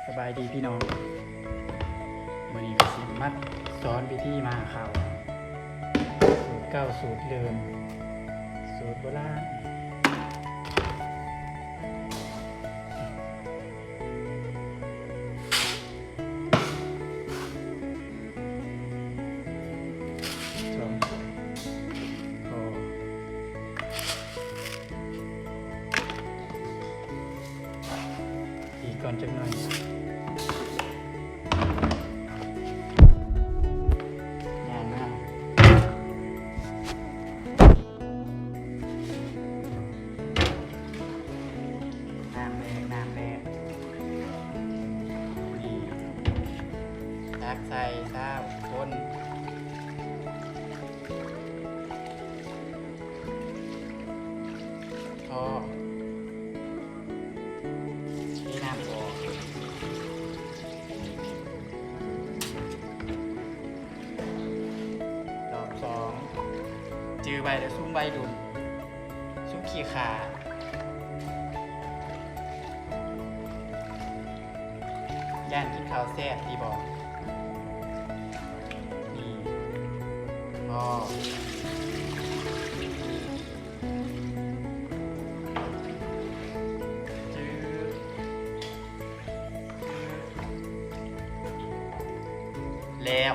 ສະບາຍດີພີ່ນ້ອງ ມື້ນີ້ກໍຊິມາສອນວິທີໝ່າເຂົ້າ ສູດເກົ່າສູດເດີມ ສູດໂບລານ. ອີກກ່ອນຈັກໜ້ອຍ ງາມໆ. ນ້ຳແດງ ນ້ຳແດງ ນີ້ ຕັກໃສ່ຊາວຄົນ ພໍ ເທນ້ຳອອກ ລອບສອງ ຈື່ໄວ້ເດີຊຸມໄວລຸ້ນ ຊຸມຂີ້ຂ້າ ຢ້ານກິນເຂົ້າແຊບຕິບໍ ນີ້ ພໍ ຈືດ ແລ້ວ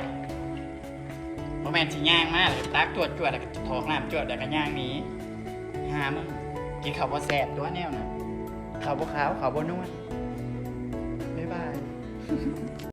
ບໍ່ແມ່ນຊິຍ່າງມາ ແລ້ວກໍຕັກຈວດໆ ແລ້ວກໍຖອກນ້ຳຈວດ ແລ້ວກໍຍ່າງໜີ ຫາມຶງ ກິນເຂົ້າບໍ່ແຊບຕົວະແນວນັ້ນ ເຂົ້າບໍ່ຂາວ ເຂົ້າບໍ່ນວນ ບາຍບາຍ.